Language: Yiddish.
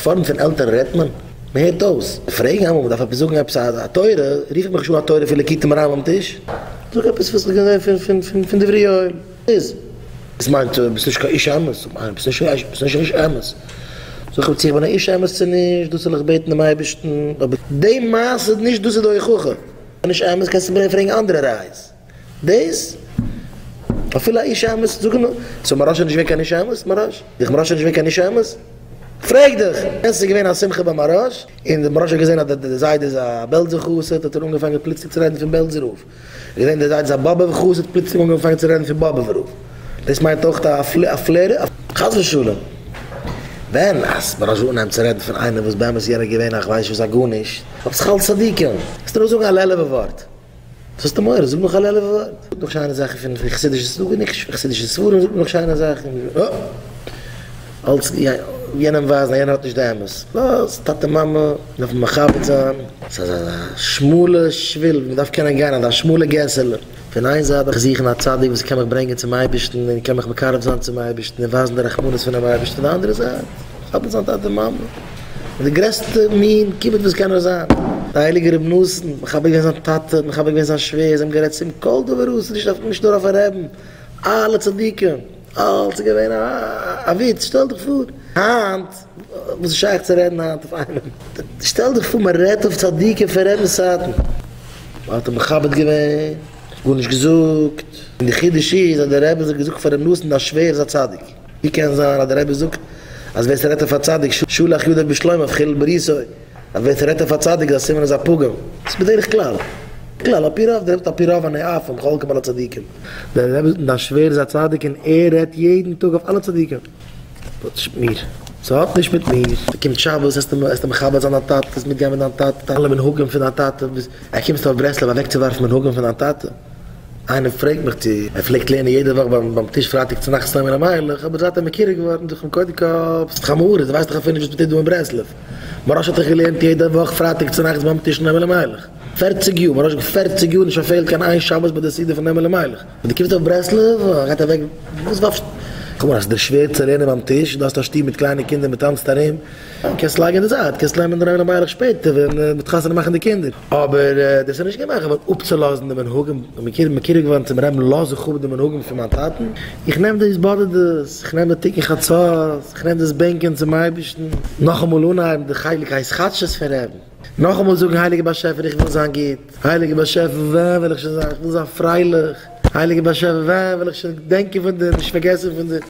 פארנט פון עלטערן רעדט מען? מען הערט אויס. פרעגן אמאל מען דארף עפעס זאגן עפעס א תורה, רוף איך מיך נישט אן א תורה פון ליקוטי מוהר"ן ביים טיש, זאג עפעס וואס איך געזען פון פון פון פון דברי יואל. איז. עס מיינט ביסט נישט קיין איש אמת, זאג מיין ביסט נישט ביסט נישט איש אמת. זאג איך צו איך בין א איש אמת צו נישט, דאס זאל איך בעטן דעם אייבערשטן, אבער די מעשה נישט דאס איז די הוכחה. נישט אמת קענסטו מיר פרעגן אנדערע ראיות. דאס אפילו א איש אמת זאג נאר, so מוהרא"ש איז נישט געווען קיין איש אמת? מוהרא"ש? דיך מוהרא"ש איז נישט געווען קיין איש אמת? פרעג דיך! עס איז געווען א שמחה ביי מוהרא"ש, און די מוהרא"ש האט געזען אז די זיידע איז א בעלזער חסיד האט ער אנגעפאנגען פלוצלינג צו רעדן פון בעלזער רב, געזען די זיידע איז א באבובער חסיד פלוצלינג אנגעפאנגען צו רעדן פון באבובער רב, דאס מיינט אויך א פלער? חס ושלום! ווען אז מוהרא"ש וויל אנהייבן צו רעדן פון איינעם וואס באמת איז יענער געווען א כ'ווייס נישט וואס א גארנישט, אבער ס'איז אלץ צדיקים, וועסטו נאר זאגן א לעלובער ווארט. וואס האסטו מורא? זאג נאך א לעלובער ווארט. זאג נאך שיינע זאכן פון חסידישע ס'דא גענוג חסידישע ספרים, זאג נאך שיינע זאכן. אלץ יענעם ווייזן אז יענער האט נישט די אמת. לאז טאטע מאמע דארף מען מכבד זיין. ס'איז אזא שמאלע שביל, מען דארף קענען גיין אזא שמאלע געסעלע. פון איין זייט דארף איך זוכן א צדיק וואס קען מיך ברענגען צום אייבערשטן און קען מיך מקרב זיין צום אייבערשטן און ווייזן די רחמנות פונעם אייבערשטן, פון די אנדערע זייט, מכבד זיין טאטע מאמע. און די גרעסטע מין כיבוד וואס קען נאר זיין. דער הייליגער רבי נתן, מכבד געווען זיין טאטע, מכבד געווען זיין שווער, זיי האבן גערעדט צו אים כל דבר אסור, נישט אויף נישט נאר אויפן רעבן, אלע צדיקים, אלץ איז געווען א וויץ, שטעל דיך פאר היינט, וואס איז שייך צו רעדן היינט אויף איינעם, שטעל דיך פאר מען רעדט אויף צדיקים פון רעבנ'ס צייטן, מען האט אים מכבד געווען, גארנישט געזאגט, און די חידוש איז אז דער רבי האט געזאגט פאר רבי נתן דיין שווער איז א צדיק. ווי קען זיין אז דער רבי זאגט אז ווער ס'רעדט אויף א צדיק שלח ידיו בשלומיו חילל בריתו, אז ווער ס'רעדט אויף א צדיק איז א סימן איז א פגם, ס'איז בדרך כלל, כלל על פי רוב, דער רבי זאגט על פי רוב אני אף הם חולקים על הצדיקים. דער רבי זאגט דיין שווער איז א צדיק און ער רעדט יעדן טאג אויף אלע צדיקים. ס'האט נישט מיט מיר. ס'האט נישט מיט מיר. ס'קומט שבת וועסטו מכבד זיין דיין טאטע, וועסט מיטגיין מיט דיין טאטע, אלע מנהגים פון דיין טאטע, ער קומסט אויף ברסלב אוועקצואווארפן מנהגים פון דיין טאטע? איינער פרעגט מיך צו ער פלעגט לערנען יעדע וואך ביים טיש פרייטאג צונאכטס נועם אלימלך, אבער זייט ער מקורב געווארן זיך קודם כל ביסט דאך א עם הארץ, דו ווייסט דאך אפילו נישט וואס מ'טוט דא אין ברסלב. מוהרא"ש האט דאך געלערנט יעדע וואך פרייטאג צונאכטס ביים טיש נועם אלימלך. פערציג יאר, מוהרא"ש האט פערציג יאר נישט פארפעלט קיין איין שבת ביי די סעודה פון נועם אלימלך. ווען דו קומסט אויף ברסלב, גייט אוועק, וואס ווארפסט. כ'מיין אז ס'איז דיר שווער צו לערנען ביים טיש, דו האסט א שטוב מיט קליינע קינדער מ'טאנצט ארום, קענסט לייגן אין די זייט, קענסט לערנען נועם אלימלך שפעטער ווען מ'וועט חתונה מאכן די קינדער. אבער דאס איז נישט געמאכט געווארן אפצולאזן די מנהגים, מכיר מכיר געווארן צום רעבן לאז איך אפ די מנהגים פון מיין טאטן, איך נעם די התבודדות, איך נעם די תיקון חצות, איך נעם דאס בענקען צום אייבערשטן, נאכאמאל אנהייבן די חלק ההתחדשות פון רעבן, נאכאמאל זאגן הייליגער באשעפער איך וויל זיין גוט, הייליגער באשעפער ווען וועל איך שוין זיין, איך וויל זיין פרייליך, הייליגער באשעפער ווען וועל איך שוין געדענקען פון דיר, נישט פארגעסן פון דיר.